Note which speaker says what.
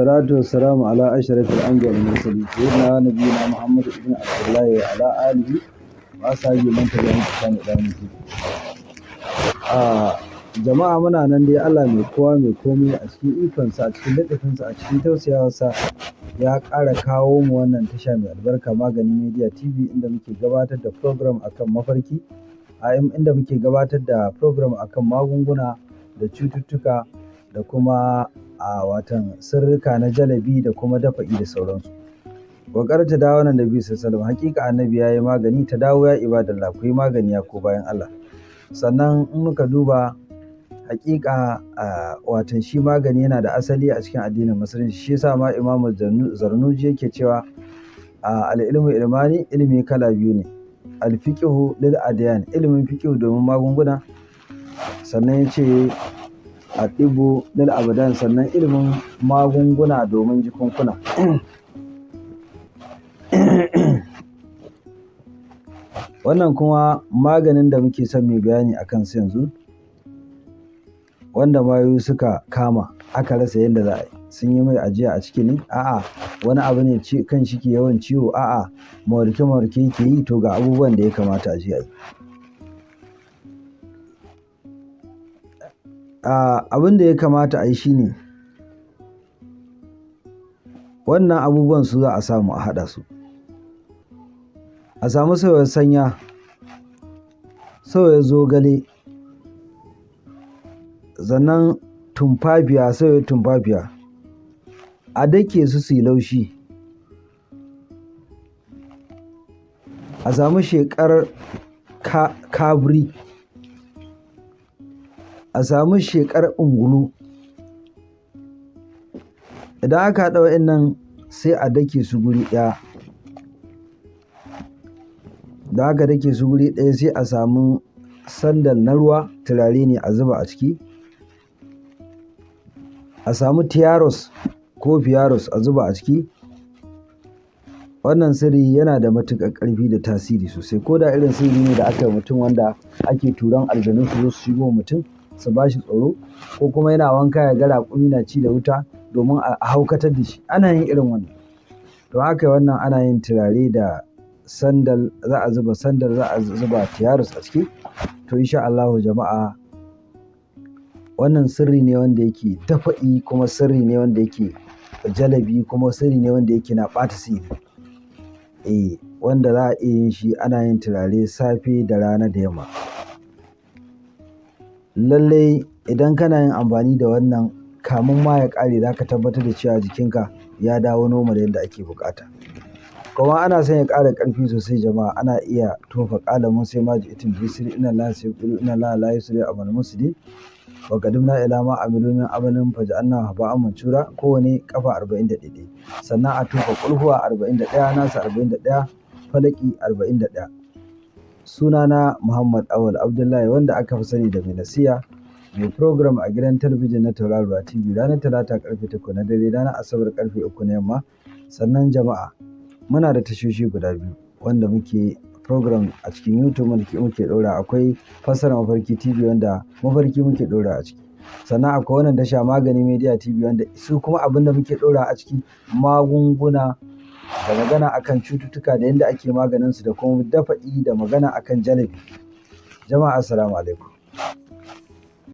Speaker 1: Wassalatu wassalamu ala ashrafil anbiya wal mursalin sayyidina wa nabiyina Muhammad ibn Abdullahi wa ala alihi wa ashabihi man tabi'ahum bi ihsan ila yawmiddin. Jama'a, muna nan dai. Allah mai kowa mai komai, a cikin ikonsa, a cikin littafinsa, a cikin tausayawarsa, ya ƙara kawo mu wannan tasha mai albarka, Magani Media TV, inda muke gabatar da program akan mafarki, a inda muke gabatar da program akan magunguna da cututtuka da kuma a watan sirrika na jalabi da kuma dafa'i da sauransu. Ƙoƙar ta dawo nan da bisa salam, hakika Annabi ya yi magani. Ta dawo ya ibadallah, ku yi magani ya ko bayan Allah. Sannan in muka duba, hakika watan shi magani yana da asali a cikin addinin Musulunci. Shi yasa ma Imamu Zarnuji yake cewa al-ilmu ilmani, ilimi kala biyu ne: al-fiqhu lil adyan, ilimin fiqhu domin magunguna. Sannan ya ce addibu lil abdan, sannan ilimin magunguna domin jikunkuna. Wannan kuma maganin da muke son mai bayani a kansa yanzu, wanda mayu suka kama aka rasa yadda za a yi, sun yi mai ajiya a ciki ne, a'a wani abu ne kan shi ke yawan ciwo, a'a mawarke mawarke yake yi, to ga abubuwan da ya kamata a je a yi. Abin da ya kamata a yi shine wannan abubuwan su za a samu a haɗa su. A samu saiwar sanya, saiwar zogale, sannan tumfafiya, saiwar tumfafiya, a dake su su yi laushi. A samu sheƙar kabri, a samu sheƙar ungulu. Idan aka haɗa wa'innan, sai a dake su guri ɗaya. Da aka dake su guri ɗaya, sai a samu sandal na ruwa, turare ne, a zuba a ciki. A samu tiyaros ko fiyaros a zuba a ciki. Wannan sirri yana da matuƙar ƙarfi da tasiri sosai. Ko da irin sirri ne da aka yi mutum wanda ake turan aljanu su zo su shigo mutum su ba shi tsoro, ko kuma yana wanka ya ga raƙumi na ci da wuta domin a haukatar da shi. Ana yin irin wannan. To haka wannan ana yin turare da sandal, za a zuba sandal, za a zuba tiyaros a ciki. To insha Allahu jama'a, wannan sirri ne wanda yake dafa'i, kuma sirri ne wanda yake jalabi, kuma sirri ne wanda yake na ɓata sihiri. Wanda za a iya yin shi, ana yin turare safe da rana da yamma. Lallai idan kana yin amfani da wannan, kamun ma ya ƙare za ka tabbatar da cewa jikinka ya dawo normal yadda ake buƙata. Kuma ana son ya ƙara ƙarfi sosai jama'a, ana iya tofa ƙalamin sai ma ji'itun bisiri inna Allah sayyidu inna Allah la yusri amal muslim wa qadimna ila ma amilu min amalin faj'alnahu haba'an mansura, kowane kafa 41. Sannan a tofa ƙulhuwa 41, nasa 41, falaki 41. Sunana Muhammad Awal Abdullahi, wanda aka fi sani da Mai Nasiya, mai program a gidan talabijin na Tauraruwa TV ranar Talata karfe 8 na dare, ranar Asabar karfe 3 na yamma. Sannan jama'a, muna da tashoshi guda biyu wanda muke program a cikin YouTube muke ɗora. Akwai Fassara Mafarki TV, wanda mafarki muke ɗora a ciki. Sannan akwai wannan tasha Magani Media TV, wanda su kuma abin da muke ɗora a ciki magunguna da magana akan cututtuka da yadda ake maganin su da kuma dafa'i da magana akan jalabi. Jama'a, assalamu alaikum.